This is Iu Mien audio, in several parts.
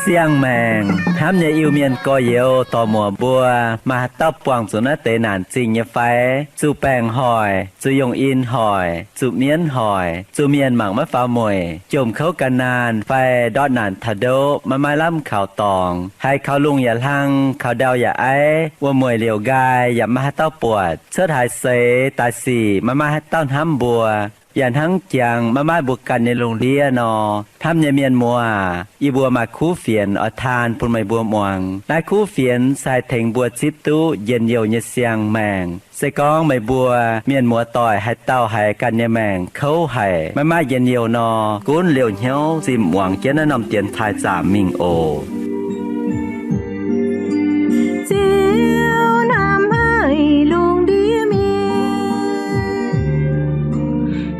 Siang-maengc hnamv nyei Iu-Mienh gorx-youz dorc-muoc mbuo, maaih haaix dauh buangh zuqc naaiv deix naanc zingh nyei fai? Zuqc baengc hoic, zuqc yongh in hoic, zuqc mienv hoic, zuqc mienh mangc maiv faaux mueic, jomc kouv gan naanh fai ndortv naanc taux ndoqv maiv maaih lamh kaux dorngx, haiz kaux lungh yaac hlang, kaux ndau yaac aiv, wuom-mueic liouc nqaai yaac maiv maaih haaix dauh buatc, cuotv haaix seix daaih sic maiv maaih haaix dauh hnamv mbuo, yaac hnangv jangx maiv maaih mbuo ganh nyei lungh ndiev nor, hnamv nyei mienh muoz aac, yie mbuo maaih kuv fienx oix taan bun meih mbuo muangx. Naaiv kuv fienx se haih tengx mbuo zipv duqv njien-youh nyei siang-maengc. Se gorngv meih mbuo mienh muoz-doic haaix dauh haiz ganh nyei maengc kouv haic, maiv maaih njien-youh nor, gunv liouh hnyouv zinh muangx jienv naaiv norm dienx taaih zaamc mingh oc. Ziouv hnamv haic lungh ndiev mienh,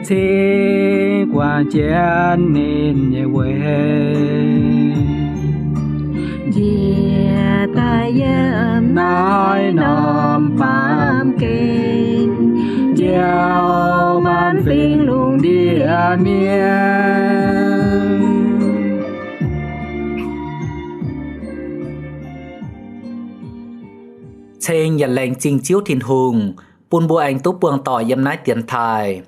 cingx guangc jienv ninh nyei weic, njiec daaih yiem naaiv norm baamh gen, njoux maanc fingx lungh ndiev mienh. Ceng yaac laengz zingh Ziouv Tin-Hungh bun mbuo aengx duqv buangh doic yiem naaiv dienx taaih.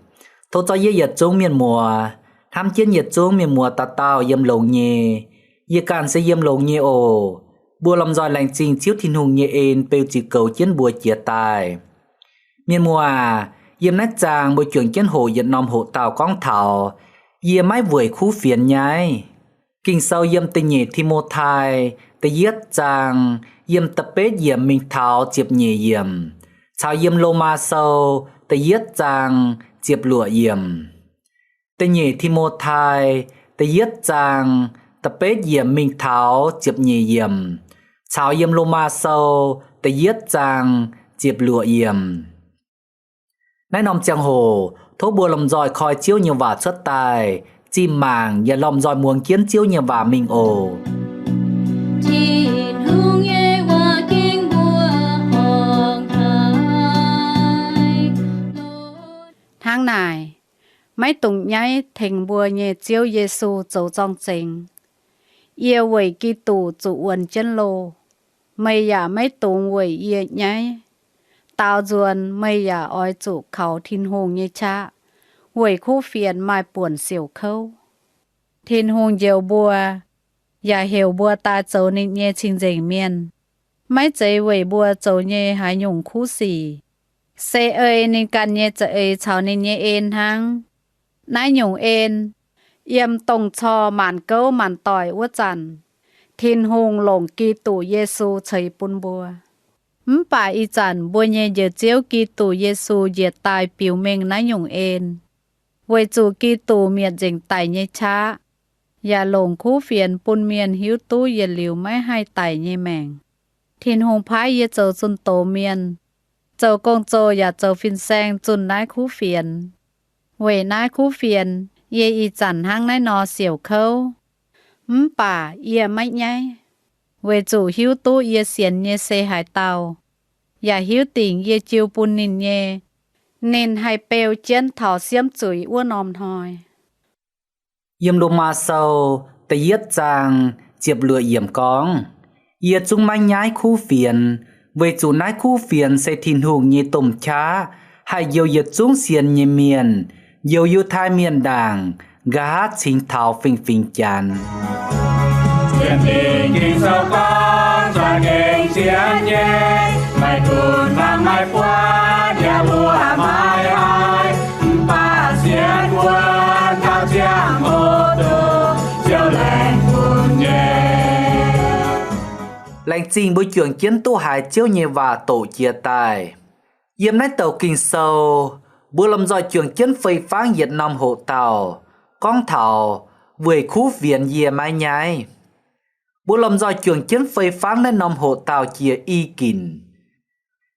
Tov zorqv yie yietc zungv mienh muoz, hnamv jienv yietc zungv mienh muoz dauh dauh yiem longx nyei. Yie ganh se yiem longx nyei oc. Mbuo lomh nzoih laengz zingh Ziouv Tin-Hungh nyei en beu ziux goux jienv mbuo jiex daaih. Mienh muoz aac, yiem naaiv zaang mbuo juangc jienv hoqc yietc norm hoqc dauh gorngv taux yie maiv weic kuv fienx nyaiv. Ging-Sou yiem Da'nyeic Ti^mo^tai da'yietv zaang yiem da'betv yiemc mingh taux ziepc nyeic yiemc, caux yiem Lomaa Sou da'yietv zaang ziepc luoqc yiemc. Da'nyeic Ti^mo^tai da'yietv zaang da'betv yiemc mingh taux ziepc nyeic yiemc, caux yiem Lomaa Sou da'yietv zaang ziepc luoqc yiemc. Naaiv norm ziangh hoc tov mbuo lomh nzoih koi Ziouv nyei waac cuotv daaih, zinh mangc yaac lomh nzoih muangx jienv Ziouv nyei waac mingh oc. Tin-Hungh nyei waac ging mbuo horngc haic. Hnangv naaic, maiv dungx nyaiv tengx mbuo nyei Ziouv Yesu zoux zorng-zengx. Yie weic Giduc zuqc wuonx jienv loh. Meih yaac maiv dungx weic yie nyaiv. Daaux nzuonx meih yaac oix zuqc kaux Tin-Hungh nyei qaqv weic kuv fienx maaih buonc siouc kouv. Tin-Hungh njoux mbuo, yaac heuc mbuo daaih zoux ninh nyei cing-nzengc mienh, maiv zeiz weic mbuo zoux nyei haaix nyungc kuv sic, se ei ninh ganh nyei za'eix caux ninh nyei en hnangv. Naaiv nyungc en, yiem dongh corc maanc gouv maanc doic wuov zanc, Tin-Hungh longc Giduc Yesu ceix bun mbuo. Mv baac ih zanc mbuo nyei Njoux Ziouv Giduc Yesu njiec daaih biux mengh naaiv nyungc en, weic zuqc Giduc mietc nzengc daic nyei qaqv, yaac longc kuv fienx bun mienh hiuv duqv yietc liuz maiv haih daic nyei maengc. Tin-Hungh paaiv yie zoux zunh doz mienh, zoux gong-zoh yaac zoux fin-saeng zunh naaiv kuv fienx. Weic naaiv kuv fienx yie ih zanc hnangv naaiv nor siouc kouv. Mv baac yie maiv nyaiv, weic zuqc hiuv duqv yie sienx nyei se haaix dauh, yaac hiuv dingc yie jiu bun ninh nyei, ninh haih beu jienv taux siemv zuiz wuov norm hnoi. Yiem Lomaa Sou da'yietv zaang ziepc luoqc yiemc gorngv, yie zungv maiv nyaiv kuv fienx, weic zuqc naaiv kuv fienx se Tin-Hungh nyei domh qaqv, haih njoux yietc zungv sienx nyei mienh, njoux Yiutai Mienh ndaangc, nqa'haav cingx taux fingx-fingx Janx. Sienx Ging-Sou gorngv, zuangx gengh sienx nyei, maiv dunx hlang maiv buatc, yaac mbuo maiv haih, mv baac sienx wuonx taux ziangh hoc duqv Ziouv laengz bun nyei. Laengz zingh mbuo juangc jienv duqv haiz Ziouv nyei waac doqc jiex daaih. Yiem naaiv douc Ging-Sou, mbuo lomh nzoih juangc jienv fei fangv yietc norm hoqc dauh gorngv taux weic kuv fienx yie maiv nyaiv. Mbuo lomh nzoih juangc jienv fei fangv naaiv norm hoqc dauh jiex i ginc.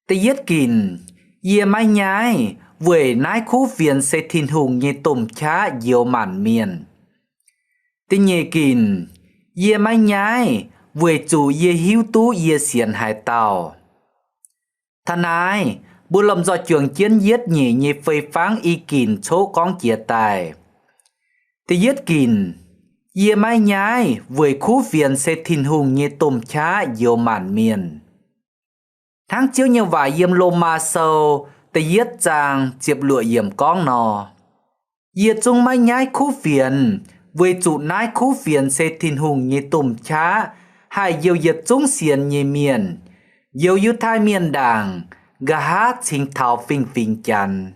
Da'yietv ginc, yie maiv nyaiv weic naaiv kuv fienx se Tin-Hungh nyei domh qaqv njoux maanc mienh. Da'nyeic ginc, Yie maiv nyaiv, weic zuqc yie hiuv duqv yie sienx haaix dauh. Taux naaiv, mbuo lomh nzoih juangc jienv yietv nyeic nyei fei fangv i ginc coqv gorngv jiex daaih. Da'yietv ginc, yie maiv nyaiv weic kuv fienx se Tin-Hungh nyei domh qaqv njoux maanc mienh. Hnangv Ziouv nyei waac yiem Lomaa Sou da'yietv zaang ziepc luoqc yiemc gorngv nor, yie zungv maiv nyaiv kuv fienx, weic zuqc naaiv kuv fienx se Tin-Hungh nyei domh qaqv haih njoux yietc zungv sienx nyei mienh, njoux Yiutai Mienh ndaangc, nqa'haav cingx taux fingx-fingx Janx.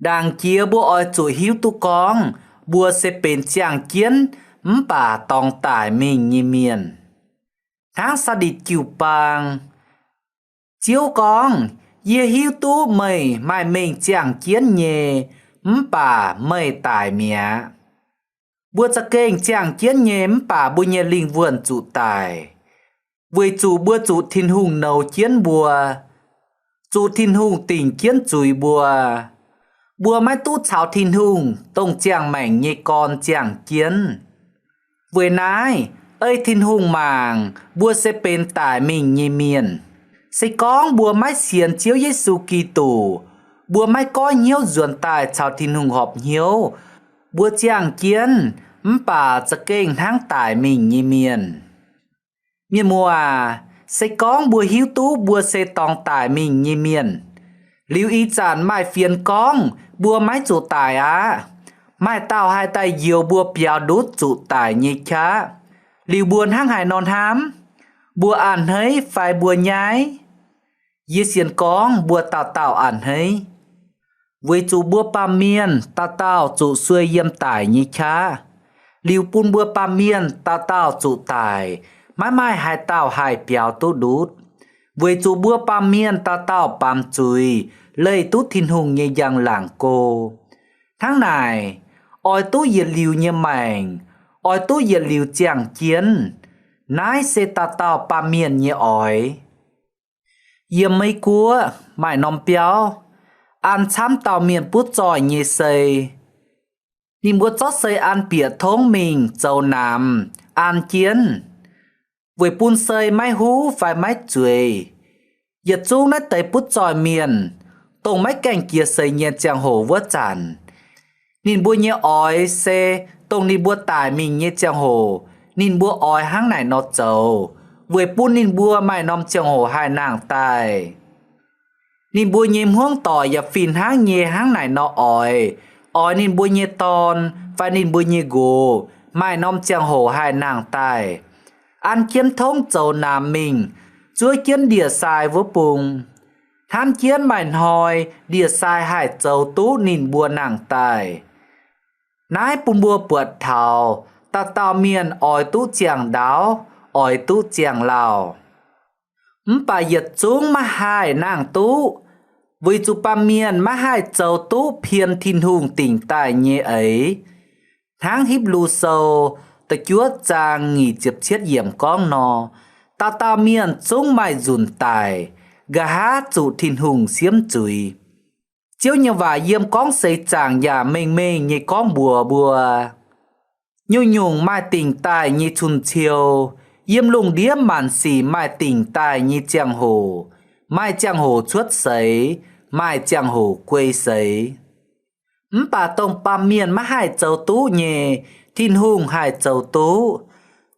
Ndaangc jiex mbuo oix zuqc hiuv duqv gorngv mbuo se benx ziangh jienv mv baac dorngx daic mingh nyei mienh. Hnangv Saa^nditc jiu-baang, Ziouv gorngv, Yie hiuv duqv meih maaih mengh ziangh jienv nyei, mv baac meih daic mi'aqv. Mbuo za'gengh ziangh jienv nyei mv baac mbuo nyei lingh wuonh zuqc daic, weic zuqc mbuo zuqc Tin-Hungh nouz jienv mbuo, zuqc Tin-Hungh dingc jienv zuiz mbuo. Mbuo maiv duqv caux Tin-Hungh, dongh ziangh maengc nyei gorn, ziangh jienv. Weic naaiv, ei Tin-Hungh mangc mbuo se benx daic mingh nyei mienh. Se gorngv mbuo maiv sienx Ziouv Yesu Giduc, mbuo maiv goiv hnyouv nzuonx daaih caux Tin-Hungh horpc hnyouv, mbuo ziangh jienv mv baac za'gengh hnangv daic mingh nyei mienh. Mienh muoz aac, se gorngv mbuo hiuv duqv mbuo se dorngx daic mingh nyei mienh, liuz ih zanc maaih fienx gorngv mbuo maiv zuqc daic aqv, maaih dauh haih daaih njoux mbuo biaux ndutv zuqc daic nyei qaqv, liuz mbuo hnangv haaix nor hnamv? Mbuo a'hneiv fai mbuo nyaiv? Yie sienx gorngv mbuo dauh dauh a'hneiv. Weic zuqc mbuo baamh mienh dauh dauh zuqc sueih yiem daic nyei qaqv, liuz bun mbuo baamh mienh dauh dauh zuqc daic, maiv maaih haaix dauh haih biaux duqv ndutv. Weic zuqc mbuo baamh mienh dauh dauh baamz zuiz, leih duqv Tin-Hungh nyei njang-laangc go. Hnangv naaic, oix duqv yietc liuz nyei maengc, oix duqv yietc liuz ziangh jienv, naaiv se dauh dauh baamh mienh nyei oix. Yiem Meiv Guoqv maaih norm biauv, an camv dauh mienh butv zoih nyei sei. Ninh mbuo zorqv sei an bieqc tongv mingh zoux namx an jienv, weic bun sei maiv huv fai maiv zueiz. Yietc zungv naaiv deix butv zoih mienh, dongh maiv gaengh jiex seix nyienh ziangh hoc wuov zanc, ninh mbuo nyei oix se dongh ninh mbuo daic mingh nyei ziangh hoc, ninh mbuo oix hnangv naaic nor zoux, weic bun ninh mbuo maaih norm ziangh hoc haih nangh daaih. Ninh mbuo nyei hmuangv doic yaac fih hnangv nyei hnangv naaic nor oix, oix ninh mbuo nyei dorn fai ninh mbuo nyei nqox maaih norm ziangh hoc haih nangh daaih. An jienv tongv zoux namx mingh, zuov jienv ndie-sai wuov bung. Hnamv jienv maaih hnoi ndie-sai haih zoux duqv ninh mbuo nangh daaih. Naaiv bun mbuo buatc taux dauh dauh mienh oix duqv ziangh ndaauv, oix duqv ziangh lauh. Mv baac yietc zungv maiv haih nangh duqv, weic zuqc baamh mienh maiv haih zoux duqv pien Tin-Hungh dingc daaih nyei eix. Hnangv Hipv^lu Sou da'juov zaang nyic ziepc cietv yiemc gorngv nor, dauh dauh mienh zungv maaih nzunc daic, nqa'haav zuqc Tin-Hungh siemv zuiz. Ziouv nyei waac yiem gorngv seix zaangc yaac mengh mengh nyei gorngv mbuox mbuo, nyungc-nyungc maaih dingc daaih nyei cun-ciou. Yiem lungh ndiev maanc sic maaih dingc daaih nyei ziangh hoc, maaih ziangh hoc cuotv seix, maaih ziangh hoc guei seix. Mv baac dongh baamh mienh maiv haih zoux duqv nyei, Tin-Hungh haih zoux duqv.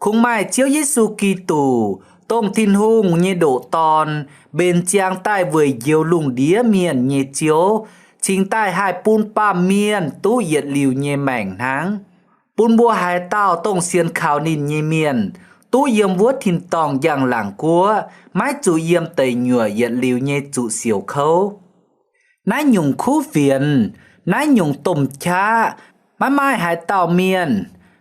Kungx maaih Ziouv Yesu Giduc, dongh Tin-Hungh nyei ndoqc Dorn, mbenc ziangx daaih weic njoux lungh ndiev mienh nyei Ziouv, cingx daaih haih bun baamh mienh duqv yietc liuz nyei maengc hnangv, bun mbuo haaix dauh dongh sienx kaux ninh nyei mienh duqv yiem wuov tin-dorngh njang-laangc guoqv, maiv zuqc yiem deic nyuoqc yietc liuz nyei zuqc siouc kouv. Naaiv nyungc kuv fienx, naaiv nyungc domh qaqv, maiv maaih haaix dauh mienh,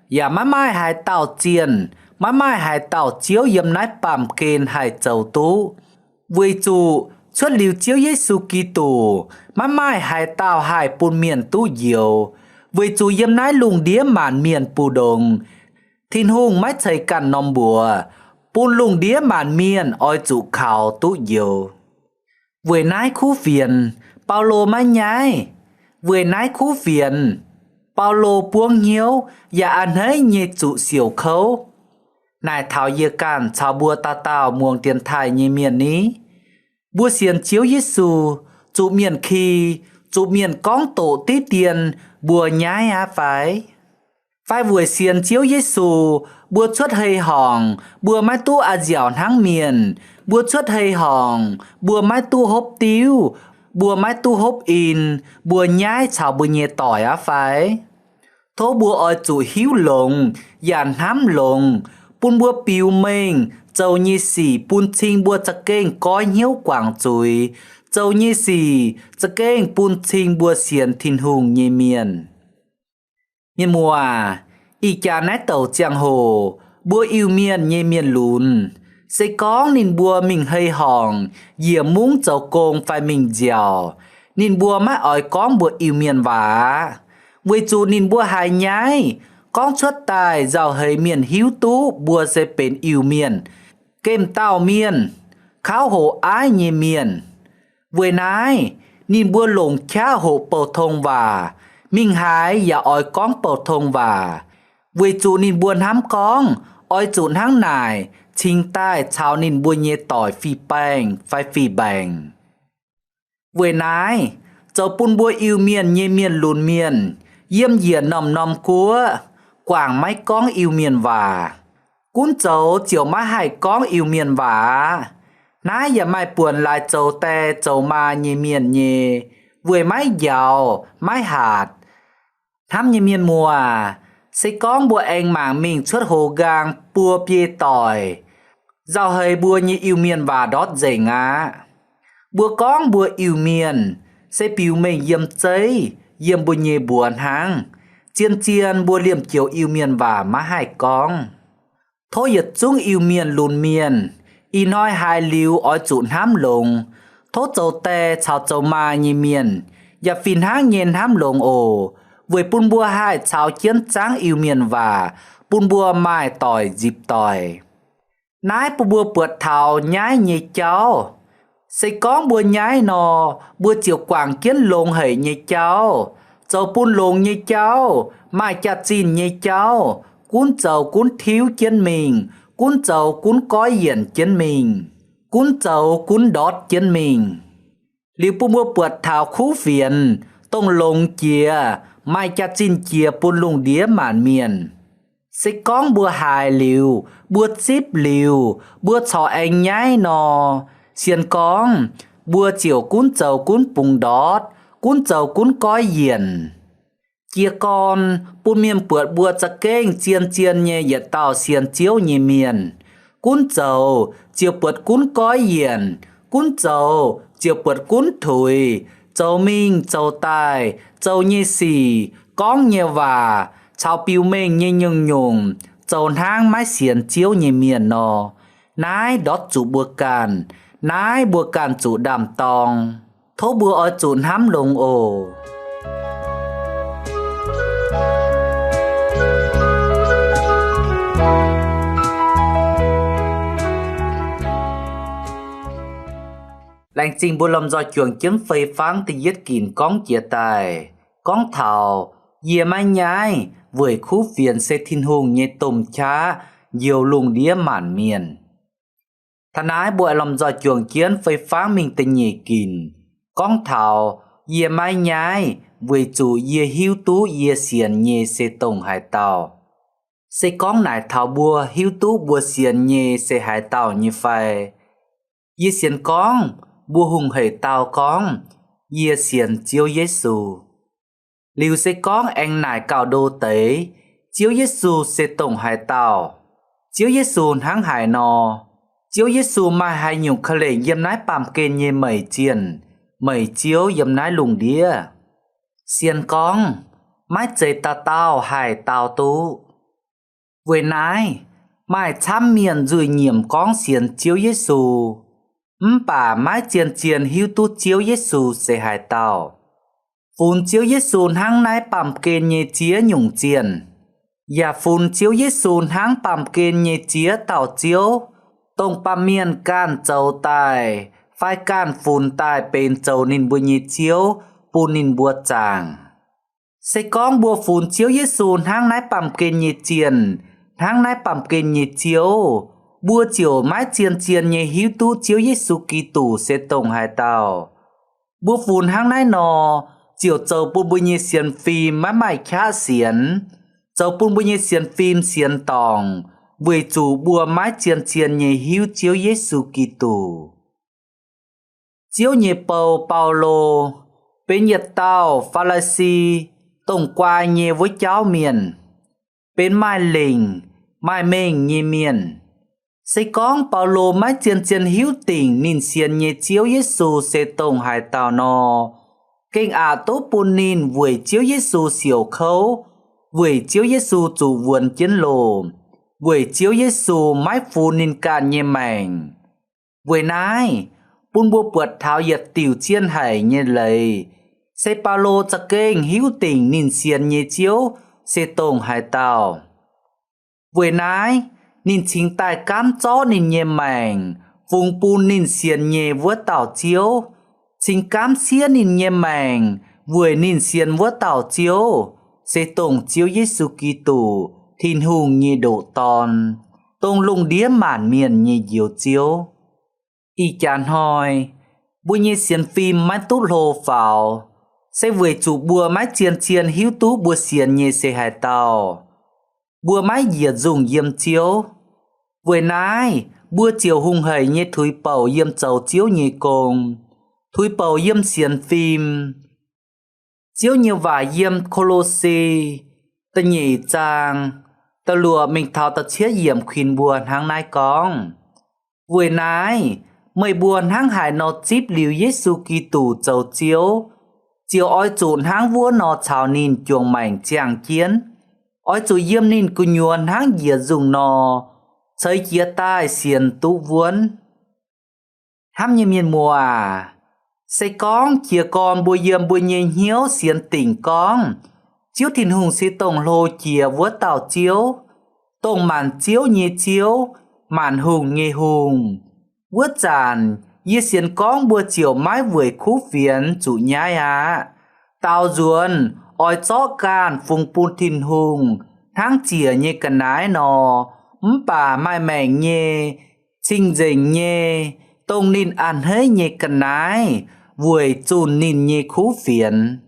yaac maiv maaih haaix dauh zienh, maiv maaih haaix dauh ziouv yiem naaiv baamh gen haih zoux duqv. Weic zuqc cuotv liuz Ziouv Yesu Giduc, maiv maaih haaix dauh haih bun mienh duqv njoux. Weic zuqc yiem naaiv lungh ndiev maanc mienh mbu'ndongx, Tin-Hungh maiv ceix ganh norm mbuox bun lungh ndiev maanc mienh oix zuqc kaux duqv njoux. Weic naaiv kuv fienx, Baulo maiv nyaiv. Weic naaiv kuv fienx, Baulo buangv hnyouv yaac a'hneiv nyei zuqc siouc kouv. Naaic taux yie ganh caux mbuo dauh dauh muangx dienx taaih nyei mienh ni? Mbuo sienx Ziouv Yesu, zuqc mienh ki, zuqc mienh gorngv doqc diqv dien mbuo nyaiv aqv fai? Fai weic sienx Ziouv Yesu, mbuo cuotv hei horngc, mbuo maiv duqv a'nziaauc hnangv mienh, mbuo cuotv hei horngc, mbuo maiv duqv hopv diuv, mbuo maiv duqv hopv in, mbuo nyaiv caux mbuo nyei doic aqv fai? Tov mbuo oix zuqc hiuv longx yaac hnamv longx, bun mbuo biux mengh zoux nyei sic bun cing mbuo za'gengh goiv hnyouv guangc zuiz, zoux nyei sic za'gengh bun cing mbuo sienx Tin-Hungh nyei mienh. Mienh muoz, ih jaax naaiv douc ziangh hoc, mbuo Iu-Mienh nyei mienh lunx, se gorngv ninh mbuo mingh hei horngc, njiec mungv zoux gong fai mingh nziaauc, ninh mbuo maiv oix gorngv mbuo Iu-Mienh waac aqv, weic zuqc ninh mbuo haiz nyaiv, gorngv cuotv daaih nzauh heix mienh hiuv duqv mbuo se benx Iu-Mienh, gemh dauh mienh, kauv hoqc aiv nyei mienh. Weic naaiv, ninh mbuo longc qaqv hoqc bouh tong waac, mingh haaix yaac oix gorngv bouh tong waac, weic zuqc ninh mbuo hnamv gorngv oix zuqc hnangv naaic cingx daaih caux ninh mbuo nyei doic fih baengh fai fih mbaengc. Weic naaiv, zoux bun mbuo Iu-Mienh nyei mienh lunx mienh yiem njiec norm-norm guoqv guangc maiv gorngv Iu-Mienh waac. Gunv zoux ziouc maiv haih gorngv Iu-Mienh waac aqv. Naaiv yaac maaih buonc laaix zoux die zoux maa nyei mienh nyei, weic maiv njaaux maiv hatc. Hnamv nyei mienh muoz, se gorngv mbuo aengx mangc mingh cuotv hoz nqaang buo biei doic, nzauh heix mbuo nyei Iu-Mienh waac ndortv nzengc aqv. Mbuo gorngv mbuo Iu-Mienh se biux mengh yiem zeiv, yiem mbuo nyei mbuox hnangv. Zien-zien mbuo liemh joux Iu-Mienh waac maiv haih gorngv. Tov yietc zungv Iu-Mienh lunx mienh ih hnoi haiz liuz oix zuqc hnamv longx. Tov zoux die caux zoux maa nyei mienh yaac fih hnangv nyei hnamv longx oc, weic bun mbuo haih caux jienv zaangv Iu-Mienh waac bun mbuo maaih doic nzipc doic. Naaiv bun mbuo buatc taux nyaiv nyei jauv. Se gorngv mbuo nyaiv nor, mbuo ziouc guangc jienv longx haic nyei jauv, zoux bun longx nyei jauv, maaih jaax-zinh nyei jauv, gunv zoux gunv tiuv jienv mingh, gunv zoux gunv goiv yienc jienv mingh, gunv zoux gunv ndortv jienv mingh. Liuz bun mbuo buatc taux kuv fienx, dongh longx jiex, maaih jaax-zinh jiex bun lungh ndiev maanc mienh. Se gorngv mbuo haiz liuz, mbuo zipv liuz, mbuo corc aengx nyaiv nor, sienx gorngv mbuo ziouc gunv zoux gunv bungx ndortv, gunv zoux gunv goiv yienc. Jiez gorn bun mienh buatc mbuo za'gengh zien-zien nyei yietc dauh sienx Ziouv nyei mienh. Gunv zoux ziouc buatc gunv goiv yienc, gunv zoux ziouc buatc gunv tuix, zoux mingh zoux daaih, zoux nyei sic, gorngv nyei waac, caux biux mengh nyei nyungc-nyungc, zoux hnangv maiv sienx Ziouv nyei mienh nor. Naaiv ndortv zuqc mbuo ganh. Naaiv mbuo ganh zuqc ndaam-dorng. Tov mbuo oix zuqc hnamv longx oc. Laengz zingh mbuo lomh nzoih juangc jienv fei fangv da'yietv ginc gorngv jiex daaih, gorngv taux yie maiv nyaiv weic kuv fienx se Tin-Hungh nyei domh qaqv njoux lungh ndiev maanc mienh. Taux naaiv mbuo aengx lomh nzoih juangc jienv fei fangv mingh da'nyeic ginc, gorngv taux yie maiv nyaiv weic zuqc yie hiuv duqv yie sienx nyei se dongh haaix dauh. Se gorngv naaic taux mbuo hiuv duqv mbuo sienx nyei se haaix dauh nyei fai? Yie sienx gorngv mbuo hungh hec dau gorngv, yie sienx Ziouv Yesu. Liuz se gorngv aengx naaic gauh ndo deix, Ziouv Yesu se dongh haaix dauh? Ziouv Yesu hnangv haaix nor? Ziouv Yesu maaih haaix nyungc ka'lengc yiem naaiv baamh gen nyei meic zienh, meic Ziouv yiem naaiv lungh ndiev? Sienx gorngv, maiv zeiz dauh dauh haih dau duqv. Weic naaiv, maaih camv mienh nzuih nyiemc gorngv sienx Ziouv Yesu, mv baac maiv zien-zien hiuv duqv Ziouv Yesu se haaix dauh. Funx Ziouv Yesu hnangv naaiv baamh gen nyei ziex nyungc zienh, yaac funx Ziouv Yesu hnangv baamh gen nyei ziex dauh Ziouv, dongh baamh mienh ganh zoux daaih fai ganh funx daaih benx zoux ninh mbuo nyei Ziouv bun ninh mbuo zaangc. Se gorngv mbuo funx Ziouv Yesu hnangv naaiv baamh gen nyei zienh, hnangv naaiv baamh gen nyei Ziouv, mbuo ziouc maiv zien-zien nyei hiuv duqv Ziouv Yesu Giduc se dongh haaix dauh. Mbuo funx hnangv naaiv nor, ziouc zoux bun mbuo nyei sienx fim maiv maaih qaqv sienx, zoux bun mbuo nyei sienx fim sienx dorngc, weic zuqc mbuo maiv zien-zien nyei hiuv Ziouv Yesu Giduc. Ziouv nyei bou, Baulo, benx yietc dauh Faa^li^si, dongh guai nyei wuov jauv mienh, benx maaih lengc, maaih mengh nyei mienh. Se gorngv Baulo maiv zien-zien hiuv dingc ninh sienx nyei Ziouv Yesu se dongh haaix dauh nor, gengh aqc duqv bun ninh weic Ziouv Yesu siouc kouv, weic Ziouv Yesu zuqc wuonx jienv loh, weic Ziouv Yesu maiv funx ninh ganh nyei maengc. Weic naaiv, bun mbuo buatc taux yietc diuc zien haic nyei leiz, se Baulo za'gengh hiuv dingc ninh sienx nyei Ziouv se dongh haaix dauh. Weic naaiv, ninh cingx daaih gaamv zorqv ninh nyei maengc fungx bun ninh sienx nyei wuov dauh Ziouv, cingx gaamv siev ninh nyei maengc weic ninh sienx wuov dauh Ziouv, se dongh Ziouv Yesu Giduc, Tin-Hungh nyei ndoqc Dorn, dongh lungh ndiev maanc mienh nyei Njoux Ziouv. Ih jaax hnoi, mbuo nyei sienx fim maiv duqv hlo faaux, se weic zuqc mbuo maiv zien-zien hiuv duqv mbuo sienx nyei se haaix dauh. Mbuo maiv njiec nzungh yiem Ziouv. Weic naaiv, mbuo ziouc hungh haic nyei tuix bouc yiem zoux Ziouv nyei gong, tuix bouc yiem sienx fim. Ziouv nyei waac yiem Ko^lo^se da'nyeic zaang da'luoqc mingh taux da'cietv yiemc kuinx mbuo hnangv naaiv gorngv, weic naaiv, meih mbuo hnangv haaix nor zipv liuz Yesu Giduc zoux Ziouv, ziouc oix zuqc hnangv wuov nor caux ninh juangc maengc ziangh jienv. Oix zuqc yiem ninh gu'nyuoz hnangv njiec nzungh nor, ceix jiez daaih sienx duqv wuonv. Hnamv nyei mienh muoz aac, se gorngv jiez gorn mbuo yiem mbuo nyei hnyouv sienx dingc gorngv, Ziouv Tin-Hungh se dongh hlo jiex wuov dauh Ziouv, dongh maanc ziouv nyei Ziouv, maanc hungh nyei Hungh, wuov zanc yie sienx gorngv mbuo ziouc maiv weic kuv fienx zuqc nyaiv aqv. Daaux nzuonx oix zorqv ganh fungx bun Tin-Hungh hnangv ziec nyei ga'naaiv nor, mv baac maaih maengc nyei, cing-nzengc nyei, dongh ninh a'hneiv nyei ga'naaiv weic zunh ninh nyei kuv fienx.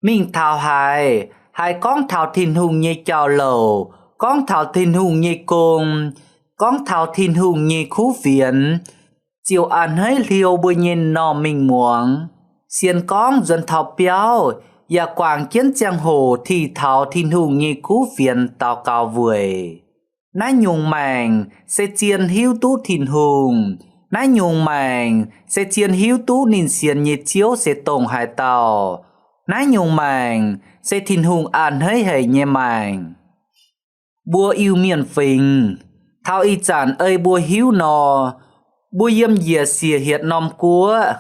Mingh taux haaix, haiz gorngv taux Tin-Hungh nyei jauv-louc, gorngv taux Tin-Hungh nyei gong, gorngv taux Tin-Hungh nyei kuv fienx, ziouc a'hneiv hliou mbuo nyei m'normh mingh muangx, sienx gorngv nzuonx taux biauv, yaac guangc jienv ziangh hoc tih taux Tin-Hungh nyei kuv fienx daux gaux weic. Naaiv nyungc maengc se zien hiuv duqv Tin-Hungh. Naaiv nyungc maengc se zien hiuv duqv ninh sienx nyei Ziouv se dongh haaix dauh. Naaiv nyungc maengc se Tin-Hungh a'hneiv haic nyei maengc. Mbuo Iu-Mienh fingx, taux ih zanc ei mbuo hiuv nor, mbuo yiem njiec siec hietc norm guoqv.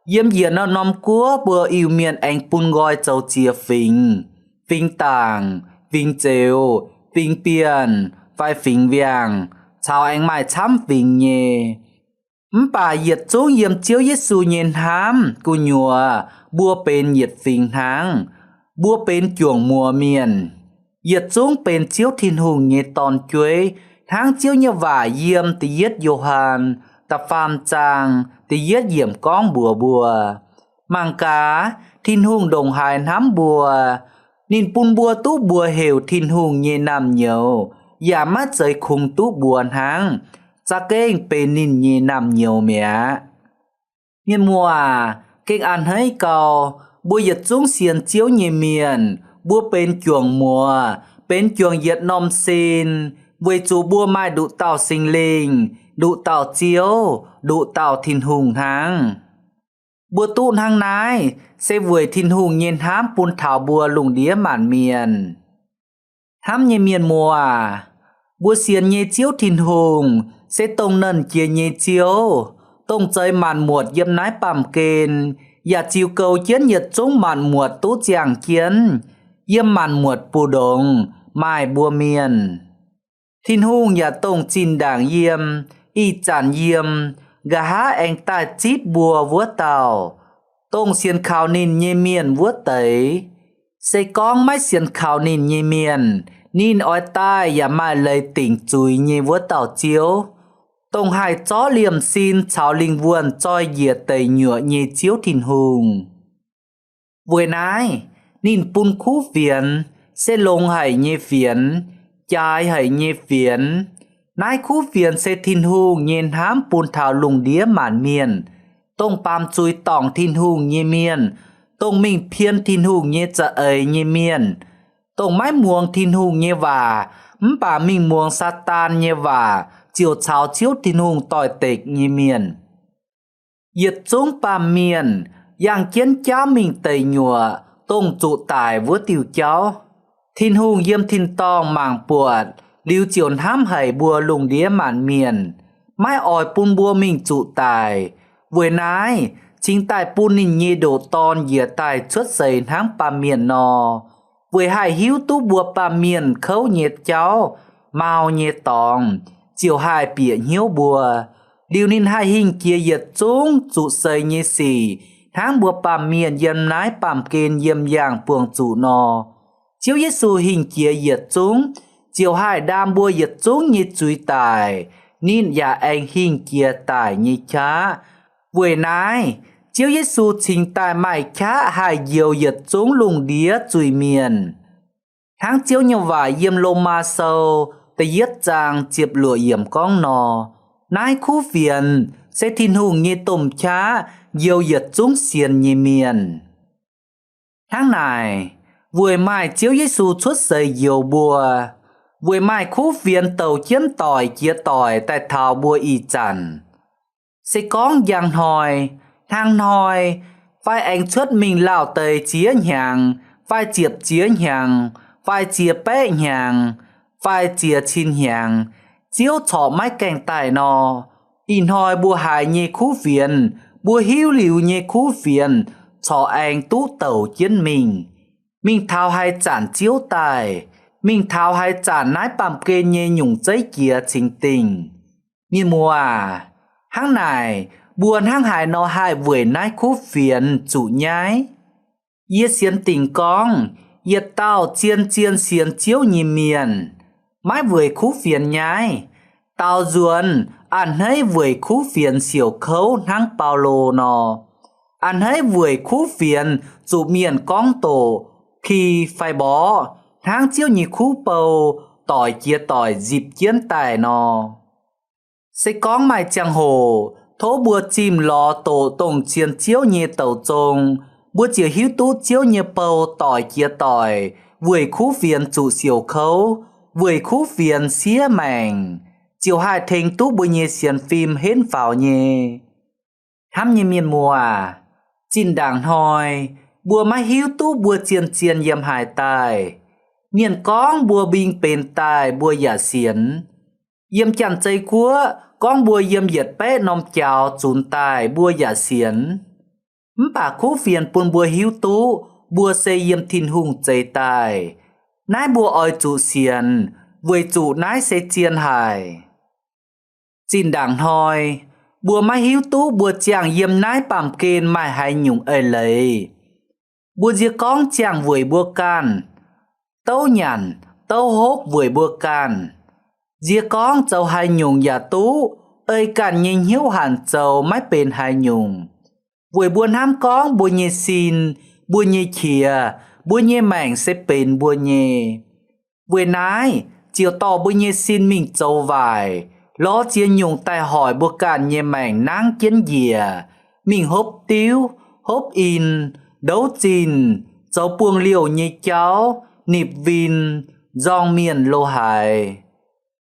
Yiem yietc norm-norm guoqv mbuo Iu-Mienh aengx bun nqoi zoux ziex fingx, fingx Dangc, fingx Zeuz, fingx Bienh, fai fingx Wiangh, caux aengx maaih camv fingx nyei. Mv baac yietc zungv yiem Ziouv Yesu nyei hnamv gu'nyuoz mbuo benx yietc fingx hnangv. Mbuo benx juangc muoz mienh, yietc zungv benx Ziouv Tin-Hungh nyei dorn-jueiv, hnangv Ziouv nyei waac yiem da'yietv Yo^han da'faam zaang da'yietv yiemc gorngv mbuox mbuo, mangc gaax, Tin-Hungh ndongc haaix hnamv mbuo, ninh bun mbuo duqv mbuox heuc Tin-Hungh nyei naamh nyouz, yaac maiv zeiz kungx duqv mbuox hnangv, za'gengh benx ninh nyei naamh nyouz mi'aqv. Mienh muoz aac, gengh a'hneiv gau, mbuo yietc zungv sienx Ziouv nyei mienh, mbuo benx juangc muoz, benx juangc yietc norm sin, weic zuqc mbuo maaih nduqc dauh Singx Lingh, nduqc dauh Ziouv, nduqc dauh Tin-Hungh hnangv. Mbuo duqv hnangv naaiv se weic Tin-Hungh nyei hnamv bun taux mbuo lungh ndiev maanc mienh. Hnamv nyei mienh muoz aac, mbuo sienx nyei Ziouv Tin-Hungh se dongh Nernh Jiex nyei Ziouv, dongh zeix maanc muotc yiem naaiv baamh gen, yaac ziux goux jienv yietc zungv maanc muotc duqv ziangh jienv. Yiem maanc muotc mbu'ndongx maaih mbuo mienh. Tin-Hungh yaac dongh zinh ndaangc yiem, ih zanc yiem, nqa'haav aengx daaih zipv mbuo wuov dauh, dongh sienx kaux ninh nyei mienh wuov deix. Se gorngv maiv sienx kaux ninh nyei mienh, Ninh oix daaih yaac maaih leiz dingc zuiz nyei wuov dauh Ziouv, dongh haih zorqv liemh sin caux lingh wuonh zoih njiec deic nyuoqc nyei Ziouv Tin-Hungh. Weic naaiv, ninh bun kuv fienx, se longx haic nyei fienx, jaaix haic nyei fienx. Naaiv kuv fienx se Tin-Hungh nyei hnamv bun taux lungh ndiev maanc mienh, dongh baamz zuiz dorngc Tin-Hungh nyei mienh, dongh mingh pien Tin-Hungh nyei za'eix nyei mienh, dongh maiv muangx Tin-Hungh nyei waac mv baac mingh muangx Saadaan nyei waac ziouc caux Ziouv Tin-Hungh doix-dekc nyei mienh. Yietc zungv baamh mienh yangh jienv jaauv mingh deic nyuoqc, dongh zuqc daic wuov diuh jauv. Tin-Hungh yiem tin-dorngh mangc buatc liuz ziouc hnamv haic mbuo lungh ndiev maanc mienh, maiv oix bun mbuo mingh zuqc daic. Weic naaiv cingx daaih bun ninh nyei ndoqc Dorn njiec daaih cuotv seix hnangv baamh mienh nor, weic haih hiuv duqv mbuo baamh mienh kouv nyei jauv, mau nyei dorngx, ziouc haih bieqc hnyouv mbuo. Liuz ninh haih hingh jiex yietc zungv zuqc seix nyei sic hnangv mbuo baamh mienh yiem naaiv baamh gen yiem yaangh buangh zuqc nor. Ziouv Yesu hingh jiex yietc zungv ziouc haih ndaam mbuo yietc zungv nyei zuiz daic. Ninh yaac aengx hingh jiex daic nyei qaqv. Weic naaiv, Ziouv Yesu cingx daaih maaih qaqv haih njoux yietc zungv lungh ndiev zuiz-mienh. Hnangv Ziouv nyei waac yiem Lomaa Sou da'yietv zaang ziepc luoqc yiemc gorngv nor, naaiv kuv fienx se Tin-Hungh nyei domh qaqv njoux yietc zungv sienx nyei mienh. Hnangv naaic, weic maaih Ziouv Yesu cuotv seix njoux mbuo, weic maaih kuv fienx douc jienv doic jiex doic daaih taux mbuo ih zanc. Se gorngv njang hnoi, hnangv hnoi, fai aengx cuotv mingh lauh deix ziex hnyangx, fai ziepc ziex hnyangx, fai ziex baeqv hnyangx, fai ziex cin hnyangx, Ziouv corc maiv gaengh daaih nor, ih hnoi mbuo haiz nyei kuv fienx, mbuo hiuv liuz nyei kuv fienx, corc aengx duqv douc jienv mingh, mingh taux haaix zanc Ziouv daaih, mingh taux haaix zanc naaiv baamh gen nyei nyungc zeiv jiex cingx dingh. Mienh muoz aac, hnangv naaic, mbuo hnangv haaix nor haih weic naaiv kuv fienx zuqc nyaiv? Yie sienx dingc gorngv, yietc dauh zien-zien sienx Ziouv nyei mienh, maiv weic kuv fienx nyaiv, daaux nzuonx a'hneiv weic kuv fienx siouc kouv hnangv Baulo nor, a'hneiv weic kuv fienx zuqc mienh gorngv doqc, ki fai mborqv, hnangv Ziouv nyei kuv bou doic jiex doic nzipc jienv daaih nor. Se gorngv maaih ziangh hoc tov mbuo zimh lorz doqc dongh sienx Ziouv nyei douc zong, mbuo ziouc hiuv duqv Ziouv nyei bou doic jiex doic weic kuv fienx zuqc siouc kouv, weic kuv fienx siev maengc, ziouc haih tengx duqv mbuo nyei sienx fim henv faaux nyei. Hnamv nyei mienh muoz aac, zinh ndaangc hnoi mbuo maiv hiuv duqv mbuo zien-zien yiem haaix daaih. Mienh gorngv mbuo mbing benx daaih mbuo yaac sienx. Yiem Janx-Zei Guoqv gorngv mbuo yiem yietc baeqv norm jaux zunx daaih mbuo yaac sienx. Mv baac kuv fienx bun mbuo hiuv duqv mbuo se yiem Tin-Hungh zeix daaih. Naaiv mbuo oix zuqc sienx, weic zuqc naaiv se zien haic. Zinh ndaangc hnoi, mbuo maiv hiuv duqv mbuo ziangh yiem naaiv baamh gen maaih haaix nyungc eix-leiz. Mbuo nzie gorngv ziangh weic mbuo ganh, douv nyanc, douv hopv weic mbuo ganh. Nzie gorngv zoux haaix nyungc yaac duqv, ei ganh nyei hnyouv hanc zoux maiv benx haaix nyungc. Weic mbuo hnamv gorngv mbuo nyei sin, mbuo nyei qiex, mbuo nyei maengc se benx mbuo nyei. Weic naaiv ziouc dorh mbuo nyei sin mingh zoux waaic, lorz ziex nyungc daaih hoic mbuo ganh nyei maengc nangv jienv njiec, mingh hopv diuv, hopv in, ndouv zinh, zoux buangh liouh nyei jauv, nipc win, nzorng mienh lo haaix.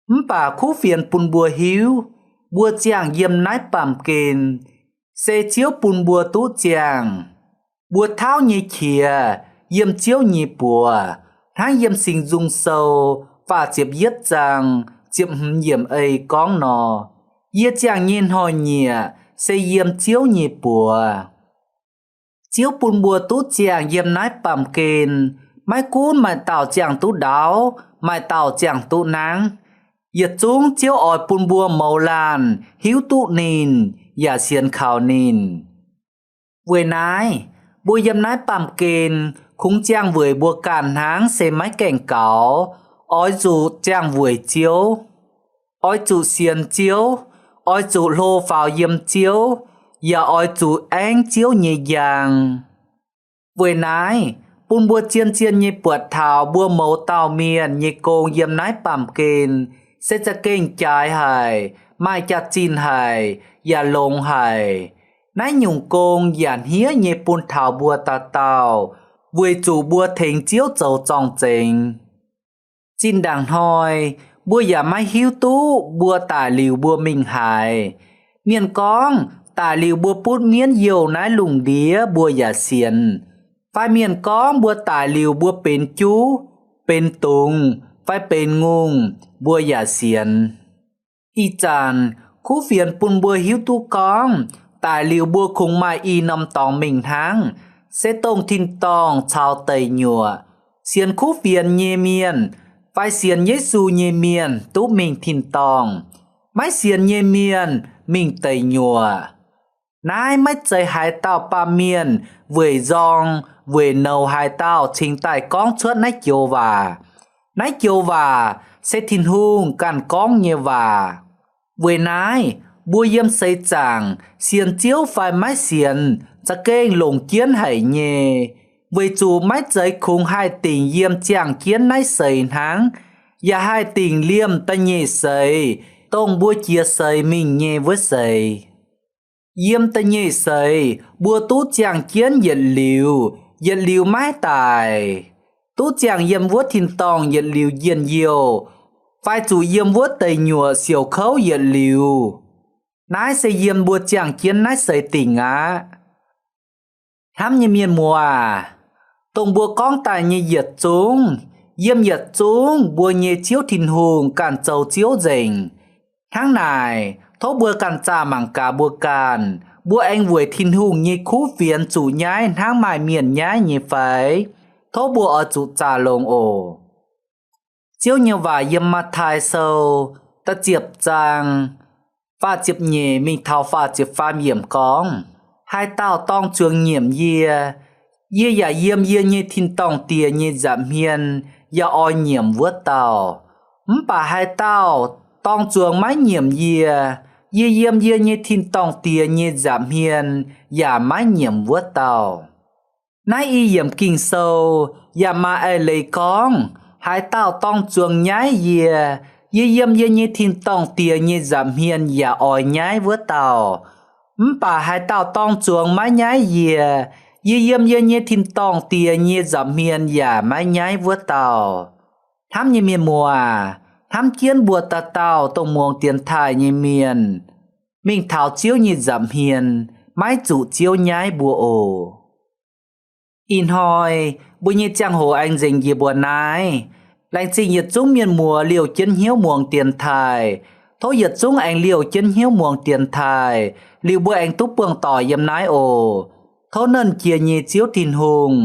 Mv baac kuv fienx bun mbuo hiuv, mbuo ziangh yiem naaiv baamh gen, se Ziouv bun mbuo duqv ziangh. Mbuo tauv nyei qiex yiem Ziouv nyei buoz, hnangv yiem Singx Nzung Sou faah ziepc yietv zaang ziepc hmz yiemc ei gorngv nor, yie ziangh nyei hnoi-nyieqc se yiem Ziouv nyei buoz. Ziouv bun mbuo duqv ziangh yiem naaiv baamh gen, maiv gunv maaih dauh ziangh duqv ndaauv, maaih dauh ziangh duqv nangv, yietc zungv Ziouv oix bun mbuo mouz laanh hiuv duqv ninh yaac sienx kaux ninh. Weic naaiv, mbuo yiem naaiv baamh gen kungx ziangh weic mbuo ganh hnangv se maiv gaengh gaux, Oix zuqc ziangh weic Ziouv. Oix zuqc sienx Ziouv. Oix zuqc hlo faaux yiem Ziouv, yaac oix zuqc aengv Ziouv nyei njang. Weic naaiv, bun mbuo zien-zien nyei buatc taux mbuo mouz dauh mienh nyei gong yiem naaiv baamh gen se za'gengh jaaix haic, maaih jaax-zinh haic, yaac longx haic. Naaiv nyungc gong yaac hniev nyei bun taux mbuo dauh dauh, weic zuqc mbuo tengx Ziouv zoux zorng-zengx. Zinh ndaangc hnoi, mbuo yaac maiv hiuv duqv mbuo daic liuz mbuo mingh haaix. Mienh gorngv daic liuz mbuo butv mienv youh naaiv lungh ndiev mbuo yaac sienx, fai mienh gorngv mbuo daic liuz mbuo benx juv, benx dungz, fai benx ngongh, mbuo yaac sienx. Ih zanc kuv fienx bun mbuo hiuv duqv gorngv daic liuz mbuo kungx maaih i norm dorngx mingh hnangv, se dongh tin-dorngh caux deic nyuoqc. Sienx kuv fienx nyei mienh fai sienx Yesu nyei mienh duqv mingh tin-dorngh. Maiv sienx nyei mienh mingh deic nyuoqc. Naaiv maiv zeiz haaix dauh baamh mienh weic nzorng weic nouz haaix dauh cingx daaih gorngv cuotv naaiv joux waac. Naaiv joux waac se Tin-Hungh ganh gorngv nyei waac. Weic naaiv, mbuo yiem seix zaangc, sienx Ziouv fai maiv sienx, za'gengh longc jienv haic nyei, weic zuqc maiv zeiz kungx haih dingc yiem ziangh jienv naaiv seix hnangv, yaac haih dingc liemh da'nyeic seix, dongh mbuo jiex seix mingh nyei wuov seix. Yiem da'nyeic seix mbuo duqv ziangh jienv yietc liuz, yietc liuz maiv daic, duqv ziangh yiem wuov tin-dorngh yietc liuz njien-youh, fai zuqc yiem wuov deic nyuoqc siouc kouv yietc liuz. Naaiv se yiem mbuo ziangh jienv naaiv seix dingc aqv. Hnamv nyei mienh muoz aac, dongh mbuo gorngv daaih nyei yietc zungv, yiem yietc zungv mbuo nyei Ziouv Tin-Hungh ganh zoux Ziouv nzengc. Hnangv naaic, tov mbuo ganh zaah mangc gaax mbuo ganh, mbuo aengx weic Tin-Hungh nyei kuv fienx zuqc nyaiv hnangv maaih mienh nyaiv nyei fai? Tov mbuo oix zuqc zaah longx oc. Ziouv nyei waac yiem Matv^taai Sou da'ziepc zaang faah ziepc nyeic mingh taux faah ziepc faam yiemc gorngv, Haaix dauh dorng zuangx nyiemc yie, yie yaac yiem yie nyei tin-dorngh Diex nyei nza'hmien yaac oix nyiemc wuov dauh. Mv baac haaix dauh dorng zuangx maiv nyiemc yie, yie yiem yie nyei tin-dorngh Diex nyei nza'hmien yaac maiv nyiemc wuov dauh. Naaiv i yiemc Ging-Sou yaac maaih eix leiz gorngv, Haaix dauh dorng zuangx nyaiv yie, yie yiem yie nyei tin-dorngh Diex nyei nza'hmien yaac oix nyaiv wuov dauh. Mv baac haaix dauh dorng zuangx maiv nyaiv yie, yie yiem yie nyei tin-dorngh Diex nyei nza'hmien yaac maiv nyaiv wuov dauh. Hnamv nyei mienh muoz aac, hnamv jienv mbuo dauh dauh dongh muangx dienx taaih nyei mienh, mingh taux Ziouv nyei nza'hmien, maiv zuqc Ziouv nyaiv mbuo oc. Ih hnoi mbuo nyei ziangh hoc aengx nzengc njiec mbuo naaiv. Laengz zingh yietc zungv mienh muoz liouh jienv hnyouv muangx dienx taaih. Tov yietc zungv aengx liouh jienv hnyouv muangx dienx taaih, liuz mbuo aengx duqv buangh doic yiem naaiv oc. Tov Nernh Jiex nyei Ziouv Tin-Hungh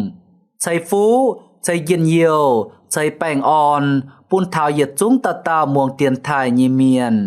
ceix fuqv, ceix njien-youh, ceix baengh orn bun taux yietc zungv dauh dauh muangx dienx taaih nyei mienh.